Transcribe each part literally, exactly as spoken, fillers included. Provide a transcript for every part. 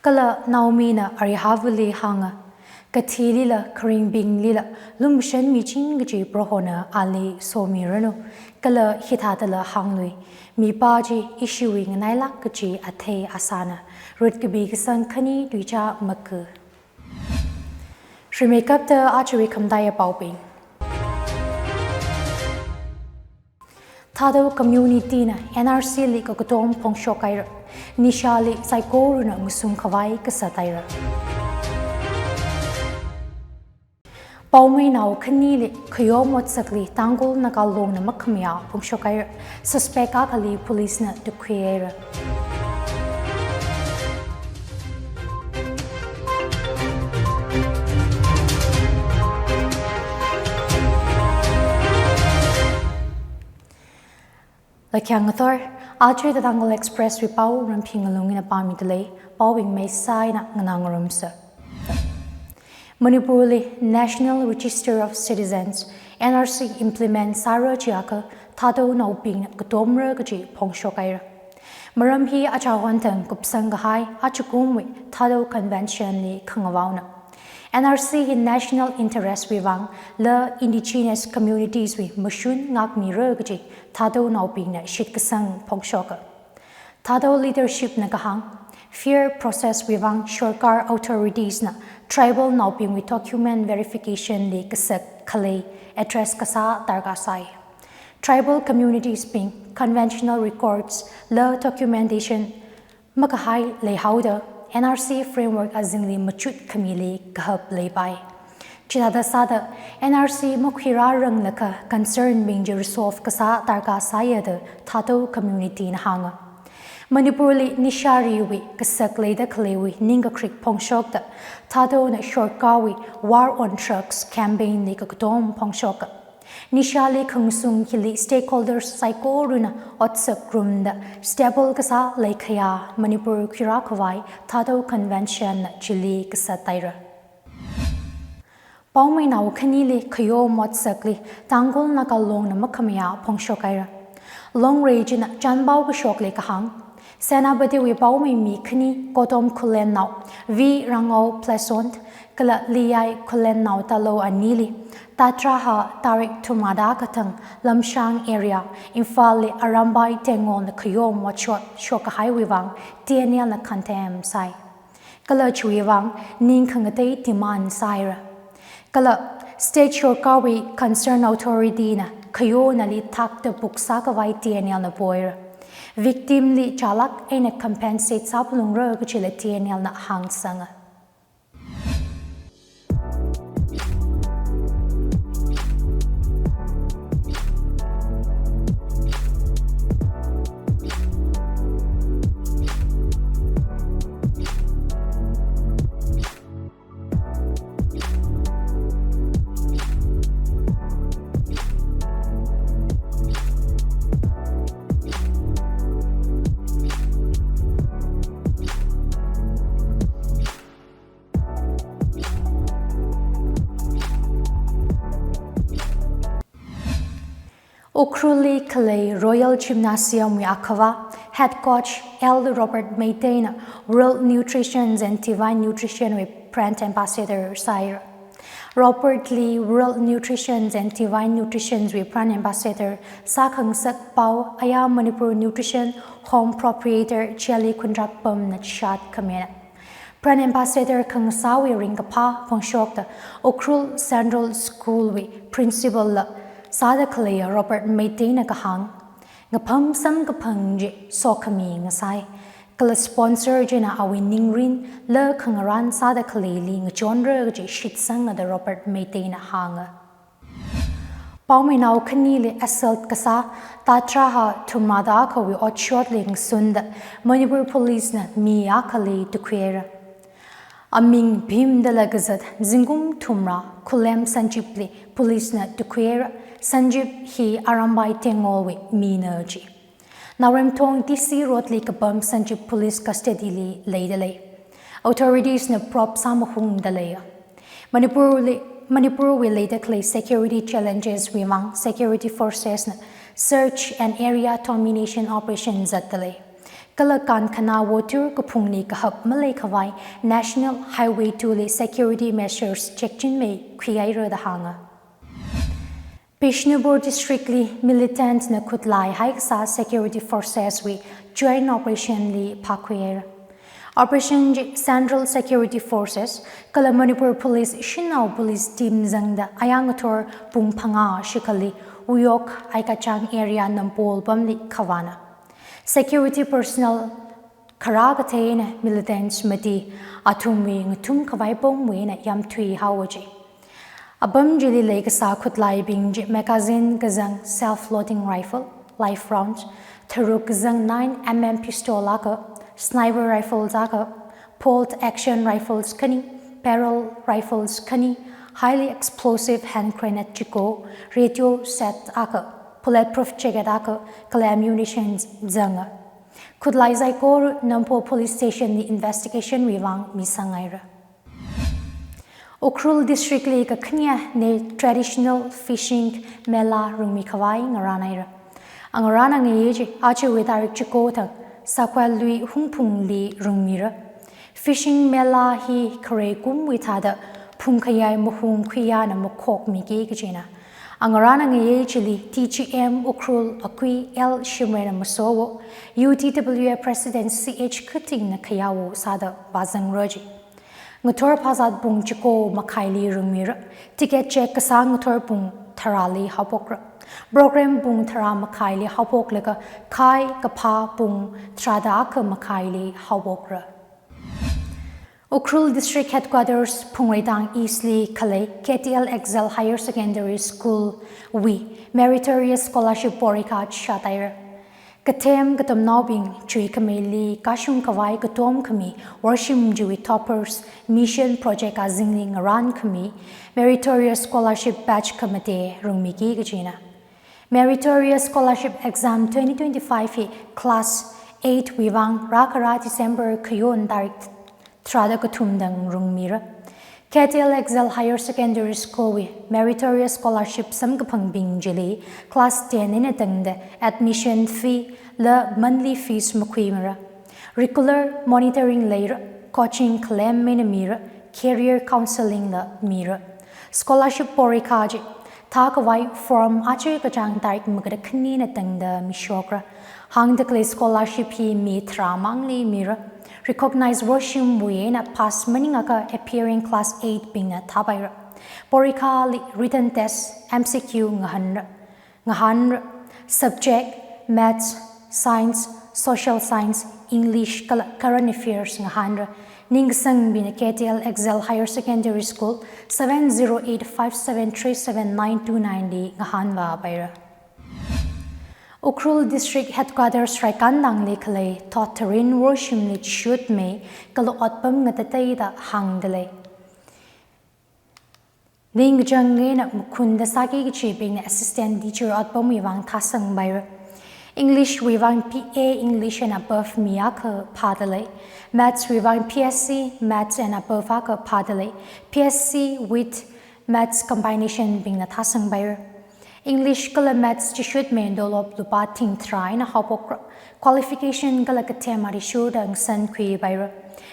Kala Naomina Arihavali hānga, kathilila kharingbinglila lumashanmiching kaji Prohona ali somiranu, kala hithādala hānglui, mipā chi ishiwui nganailāk kaji athei asāna. Ruth kapi kasang khani tuicha maku. Rimeikapta aruiwui khamataiya paobing. Thadou community na N R C li kakatom phongshok haira. Nishali saikorana ngasung khavai kasā haira. Paomainao khanili khayom otsakli Tangkhul Naga Longna makhamayā phongshok haira. Suspect akhali police na tukhui haira. Lakhayang ngathor, aruiwui The Tangkhul Express wui pao Ramphi Ngalung ina pāmidalei, paobing meisā eina nganā ngarumsa. Manipurli National Register of Citizens, N R C implement sāra chiakha Thadounaobingna katomra kaji phongshok haira. Maram hi achahon thang kupsang kahai achukumwui Thadou Convention li khangavaona. N R C hi national interest wui vang kala indigenous communities wui mashun ngākmira kaji Thadounaobingna shitkasang phongshoka. Thadou leadership na kahāng, fair process wui vang sorkar authorities na tribal naobingwui document verification li kasak khalei address kasā darkar sai. Tribal communities bing conventional records kala documentation makahai leihaoda N R C framework azingli machut khamili kahap leipai. Chithāda sāda N R C makhuirāranglakha concern bing chi resolve kasā darkar sāya da Thadou community na hānga. Manipurli nishariwui kasak leida khaleiwui ningkakrik phongshokta Thadouna sorkarwui War on Drugs campaign li kakatom phongshoka. Nishali khangasung hili stakeholders saikorana otsak ngarumda stable kasā leikhayā Manipur khuirā khavai Thadou Convention na chili kasā haira. Paomainao khanili khayom otsakli Tangkhul Naga Longna makhamayā phongshok haira. Longrei china chanpao kashokli kahāng, Senapatiwui paomei mi khani Kotom Khullennao V Rangao Plaisson kala Liyai Khullennao Talou anili, thāda thara tarik thumrada kathang Lamshang area, Imphalli Arambai Tenggolna khayom otshot shokkahaiwui vang T N L na condemn sai. Kala chiwui vang ning khangatei demand sāhaira. Kala state sorkarwui concern authority na khayonali thakta book sākhavai T N L na poira. Victim li chālāk eina compensate sāphalungra kajila T N L na hāngsanga. Ukhrulli khalei Royal Gymnasium wui akhava, head coach L Robert Meitei na World Nutrition and Divine Nutrition wui brand ambassador sāhaira. Robert li World Nutrition and Divine Nutrition wui brand ambassador sākhangasak pao aya Manipur Nutrition Home proprietor Chelly Khundrakpam na chishat khamina. Brand ambassador khangasāwui ringkaphā phongshokta Ukhrul Central School wui principal la sāda khalei Robert Meitei na kahāng, ngapham samkaphang chi sokhami ngasai. Kala sponsor china awui ningrin kala khangarān sāda khaleili ngachonra kaji shitsanga da Robert Meitei na hānga. Paomainao khanili assault kasā thāda thara thumrada akhawui otshotli ngasunda Manipur Police na mi akhali tukhuira. Aming Bhim dala kazat zingkum thumra Khulem Sanjib li police na tukhuira. Sanjib hi Arambai Tenggolwui mina chi. Naoremthong D C Road li kapam Sanjib police custody li leidalei. Authorities na probe sāmahungdalei. Manipur li, Manipur wui leida khalei security challenges wui vang security forces na search and area domination operation zatdalei. Kala Kankhana Wotur kaphungli kahap maleikhavai National Highway two li security measures chekchinmei khuihaira da hānga. Bishnupur District li militant na khutlai haikasā security forces wui joint operation li phākhuihaira. Operation chi Central Security Forces kala Manipur Police Shanao Police Team zangda ayāng ngathor pung phangā shikhali Uyok Aikachang area Nampol pamli khavāna. Security personnel kharā kathei eina militants mati athumwui ngathum khavai bomwui eina yamthui haowa ji. Apam chili leikasā khutlaibing chi magazine kazang self-loading rifle, live rounds, tharuk kazang nine M M pistol akha, sniper rifles akha, bolt action rifles khani, barrel rifles khani, highly explosive hand grenade chiko, radio set akha, bulletproof jacket akha, kala ammunition zanga. Khutlai saikora Nampol Police Station li investigation wui vang misanghaira. Ukhrul District li kakhane traditional fishing mela rungmi khavai ngarānhaira. Angarān angayei chi ajawui tarik chiko thang Sakwal lui Hungphungli rungmira. Fishing mela hi khare kumwui thāda phungkhayai mahung khuiyana makhokmiki kajina. Angarān angayei chili T G M Ukhrul Akui L Shimrayna masowo, U T W A President C H Khuitingna khayawo sāda vāzangra ji. Ngathor phazat pung chiko makhaili rungmira, ticket check kasā ngathor pung tharāli haophokra. Program pung tharā makhaili haophoklaga khai kaphā pung tharāda akha makhaili haophokra. Ukhrul District Headquarters Phungreitang East li khalei K T L Excel Higher Secondary School wui Meritorious Scholarship Porikha chishathaira. Kathem katamnaobing chuikhameili kashung khavai katom khami worshim chiwui toppers mission project azingli ngarān khami Meritorious Scholarship batch khamate rungmiki kajina. Meritorious Scholarship Exam twenty twenty-five hi class eight wui vang rākhara December khayon tarik tharāda kathum thang rungmira. K T L Excel Higher Secondary School wui Meritorious Scholarship samkaphangbing chili class ten eina tangda admission fee la monthly fees makhuimara. Regular monitoring leira, coaching khalem eina mira, career counseling la mira. Scholarship porikha chi thākhavai form aja kachāng tarik maga da khani eina tangda mishokra. Hāngda khalei scholarship hi mi tharā mangli mira. Recognized worshimwui eina pass maningakha appearing class eight bingna thāpaira. Porikhali written test, M C Q ngahānra. Ngahānra. Subject, Maths, Science, Social Science, English kala Current Affairs ngahānra. Ningkasangbingna K T L Excel Higher Secondary School seven zero eight five seven three seven nine two nine li ngahānvāpaira. Ukhrul District Headquarters Raikantangli khalei thot tharin worshimli chishutmei kala otpam ngatateida hāngdalei. Ningkachāng eina makhunda sāki kachibingna assistant teacher otpamwui vang thāsangpaira. English wui vang P A English and above mi akha phādalei. Maths wui vang P S C Maths and above akha phādalei. P S C with Maths combination bingna thāsangpaira. English kala Maths chishutmei tolop lupā thingtharā eina haophokra. Qualification kala kathem athishurda ngasankhuipaira.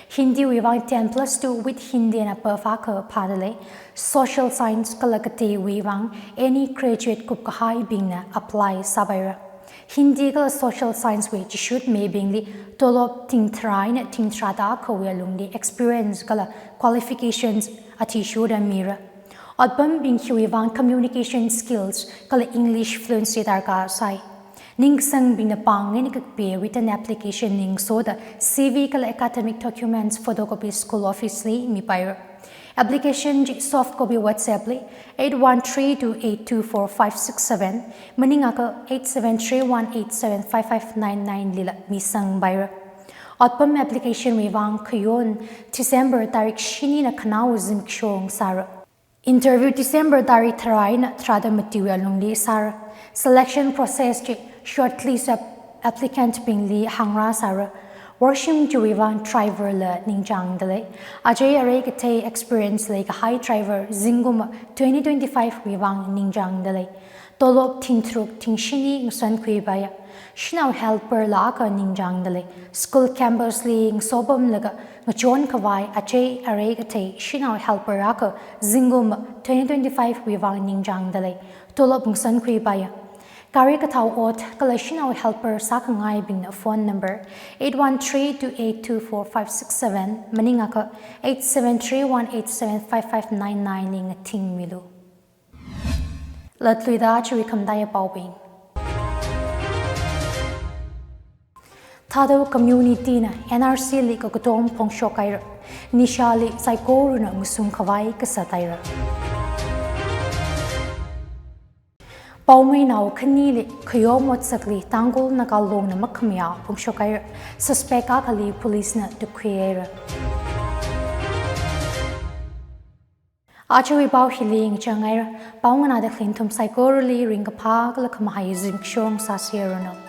Hindi wui vang ten plus two with Hindi and above akha phādalei. Social Science kala kateiwui vang any graduate kupkahaibingna apply sāpaira. Hindi kala Social Science wui chishutmeibingli tolop thingtharā eina thingtharāda akhawui alungli experience kala qualifications athishurda mira. Otpambing hiwui vang communication skills kala English fluency darkar sai. Ningkasangbingna pāng eina kakapi written application ningsoda C V kala academic documents photocopy school office li mipaira. Application chi soft copy WhatsApp li eight one three two eight two four five six seven, maningakha eight seven three one eight seven five five nine nine lila misangpaira. Otpam application wui vang khayon December tarik shinina khanao zimikshong sāra. Interview December tarik tharā eina tharāda matiwui alungli sāra. Selection process chi shortlist ap-, applicant bingli hāngrā sāra. Worshim chiwui vang driver la ningchāngdalei. Aja arei kathei experience leikahai driver zingkum twenty twenty-five wui vang ningchāngdalei. Tolop thing tharuk thing shini ngasankhuipaiya. Shanao helper la akha ningchāngdalei. School campus li ngasopamlaga ngachon khavai achei arei kathei shanao helper akha zingkum twenty twenty-five wui vang ningchāngdalei. Tolop ngasankhuipaiya. Gari kathao ot kala shanao helper sākhangaibingna phone number eight one three two eight two four five six seven maningakha eight seven three one eight seven five five nine nine li ngathingmilu. Latluida chiri khamataiya paobing. Thadou community na N R C li kakatom phongshokhaira. Nishali saikorana ngasung khavai kasāthaira. Paomeinao khanili khayom otsakli Tangkhul Naga Long na makhamayā phongshokhaira. Suspect akhali police na tukhuihaira. Ajawui pao hili ngachāngaira. Pao nganāda khaling thum saikorali ringkaphā kala khamahai zimiksho ngasāseranu.